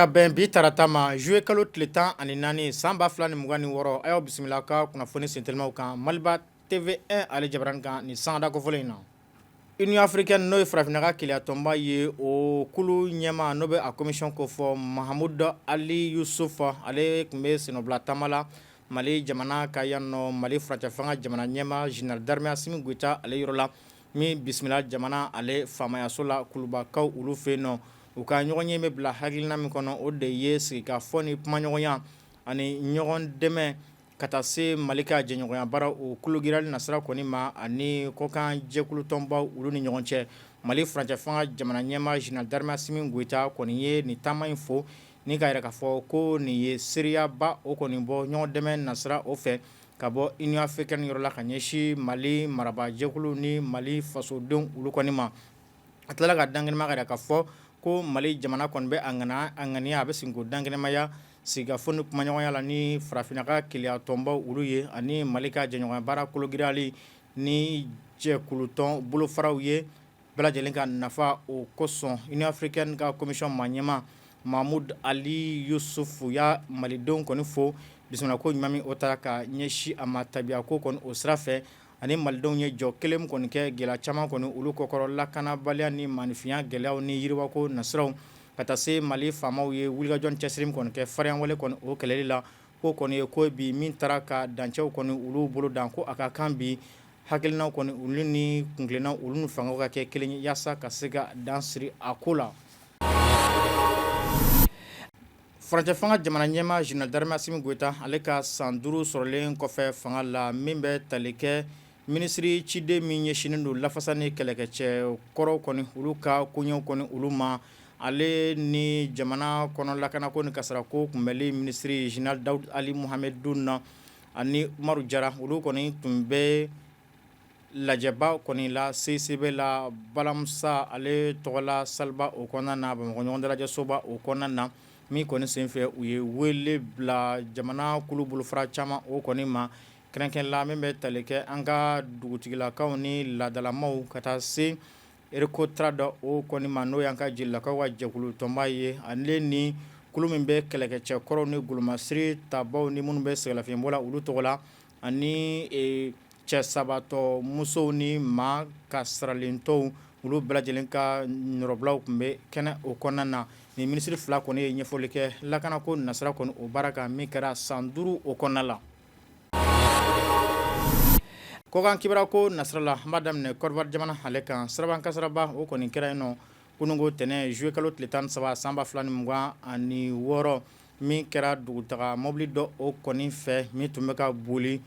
Ka bɛn bi tarata ma, juillet kalo tile 14 san 2026, a y'aw bisimila ka kunnafoni sentelimaw kan Maliba TV1 ale jabaranin kan nin sanga kofɔlen in na. Union africaine, n'o ye farafinna ka kelenya tɔnba ye, o kulu ɲɛmaa, n'o bɛ a commission kofɔ, Mahamudu Ali Yusufu, ale tun bɛ sennɔbila taama la Mali jamana ka yan nɔ, Mali furancɛ fanga jamana ɲɛmaa général d'armée Asimi Goyita ale yɔrɔ la, min bisimila jamana ale faamayaso la Kulubakaw olu fɛ yen nɔ. U ka ɲɔgɔnye bɛ bila hakilina min kɔnɔ, o de ye sigikafɔ ni kumaɲɔgɔnya ani ɲɔgɔn dɛmɛ ka taa se Mali ka jɛɲɔgɔnya baara o kologiriyali nasira kɔni ma ani kɔkan jɛkulu tɔnbaw olu ni ɲɔgɔn cɛ. Mali furancɛ fanga jamana ɲɛmaa général d'armée Asimi Goyita kɔni ye nin taama in fo ni k'a yira k'a fɔ ko nin ye seereyaba o kɔni bɔ ɲɔgɔn dɛmɛ nasira o fɛ ka bɔ Union africaine yɔrɔ la ka ɲɛsin Mali marabaajɛkulu ni Mali fasodenw olu kɔni ma. A tilala ka dankɛnɛmaya k'a yira k'a fɔ ko Mali jamana kɔni bɛ a ŋaniya, a bɛ segin k'o dankɛnɛmaya sigikafɔ ni kumaɲɔgɔnya la ni farafinna ka kelenya tɔnbaw olu ye ani Mali ka jɛɲɔgɔnya baara kologiriyali ni jɛkulutɔn bolofaraw ye bɛɛ lajɛlen ka nafa. O kosɔn, Union africaine ka commission maa ɲɛmaa Mahamudu Ali Yusufu y'a malidenw kɔni fo bisimilako ɲuman min o taara ka ɲɛsin a ma tabiya ko kɔni o sira fɛ, ani malidenw ye jɔ kelen kɔni kɛ gɛlɛya caman kɔni olu kɔkɔrɔ, lakanabaliya ni maaninfinya gɛlɛyaw ni yiriwako nasiraw, ka taa se Mali faamaw ye wulikajɔ ni cɛsiri min kɔni kɛ farinyawale kɔni o kɛlɛli la, ko kɔni ye ko bi min taara ka dancɛw kɔni olu bolo dan, ko a ka kan bi hakilinaw kɔni olu ni kuntilennaw olu ni fangaw ka kɛ kelen ye yaasa ka se ka dan siri a ko la. Furancɛ fanga jamana ɲɛmaa général d'armée Asimi Goyita, ale ka san 5 sɔrɔlen kɔfɛ fanga la, min bɛ tali kɛ minisiri ciden min ɲɛsinnen don lafasa ni kɛlɛkɛcɛ kɔrɔw kɔni olu ka koɲɛw kɔni olu ma, ale ni jamana kɔnɔ lakanako ni kasarako kunbɛnli minisiri général Dawudu Ali Mohamɛdi na ani Umaru Jara, olu kɔni tun bɛ lajɛba kɔni la CICB la Balamusa ale tɔgɔla saliba o kɔnɔna na, Bamakɔ ɲɔgɔn dalajɛsoba o kɔnɔna na, min kɔni senfɛ u ye wele bila jamana kulu bolofara caman o kɔni ma, kɛrɛnkɛrɛn la min bɛ tali kɛ an ka dugutigilakaw ni laadalamaw ka taa se RECOTRAD o kɔni ma, n'o y'an ka jelilakaw ka jɛkulu tɔnba ye, ale ni kulu min bɛ kɛlɛkɛcɛ kɔrɔw ni golomasiri tabaw ni minnu bɛ sɛgɛnlafiɲɛbɔ la olu tɔgɔ la, ani cɛ sabatɔ musow ni maa kasaralentɔw, olu bɛɛ lajɛlen ka nɔrɔbilaw tun bɛ kɛnɛ o kɔnɔna na. Nin minisiri fila kɔni ye ɲɛfɔli kɛ lakanako nasira kɔni o baara kan min kɛra san 5 o kɔnɔna la. Kɔkan kibaruya ko nasira la, an b'a daminɛ Côte d'Ivoire jamana ale kan. Siraban kasaraba o kɔni kɛra yen nɔ kununko tɛnɛn juillet kalo tile 13 san 2026, min kɛra dugutaga mɔbili dɔ o kɔni fɛ min tun bɛ ka boli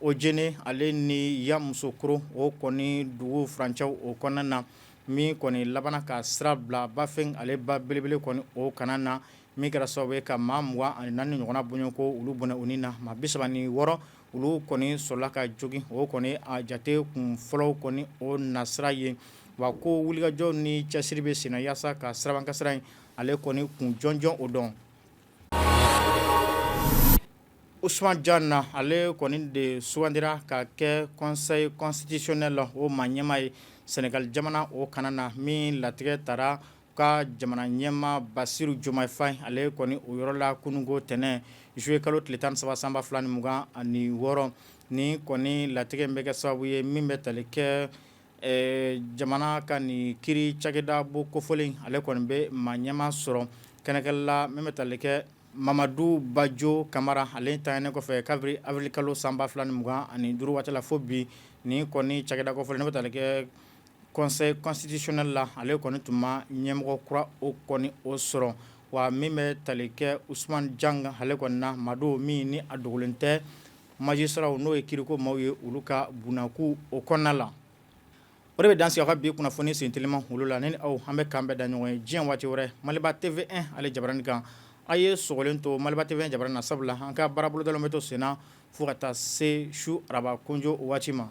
Odienné ale ni Yamoussoukro o kɔni dugu furancɛw o kɔnɔna na, min kɔni labanna ka sira bila Bafin ale ba belebele kɔni o kana na, min kɛra sababu ye ka maa 24 ɲɔgɔnna bɔɲɔgɔnko olu bɔnɛ u ni na. Maa 36 olu kɔni sɔrɔla ka jogin. O kɔni a jate kun fɔlɔw kɔni o nasira ye wa ko wulikajɔ ni cɛsiri bɛ senna yaasa ka siraban kasara in ale kɔni kun jɔnjɔn o dɔn. Ousmane Diagne, ale kɔni de sugandira ka kɛ conseil constitutionnel o maa ɲɛmaa ye Sénégal jamana o kana na, min latigɛ tara ka jamana ɲɛmaa Bassirou Diomaye Faye ale kɔni o yɔrɔ la kununko tɛnɛn juillet kalo tile 13 san 2026. Ni kɔni latigɛ bɛ kɛ sababu ye min bɛ tali kɛ jamana ka nin kiri cakɛda bo kofɔlen, ale kɔni bɛ maa ɲɛmaa sɔrɔ kɛrɛnkɛrɛn la min bɛ tali kɛ Mamadou Badio Camara ale tanyanen kɔfɛ kabiri avril kalo san 2025 waati la fo bi. Nin kɔni cakɛda kofɔlen n'o bɛ tali kɛ conseil constitutionnel la, ale kɔni tun ma ɲɛmɔgɔ kura o kɔni o sɔrɔ. Wa min bɛ tali kɛ Ousmane Diagne ale kɔni na, maa don min ni a dogolen tɛ magistraw, n'o ye kiriko maaw ye, olu ka bunakun o kɔnɔna la. O de bɛ dan sigi aw ka bi kunnafoni sentelima olu la. Ne ni aw, an bɛ k'an bɛɛ da ɲɔgɔn ye diɲɛ waati wɛrɛ Maliba TV1 ale jabarani kan. A ye sɔgɔlen to Maliba TV1 jabarani na, sabula an ka baara bolodalen bɛ to senna fo ka taa se su araba kojo waati ma.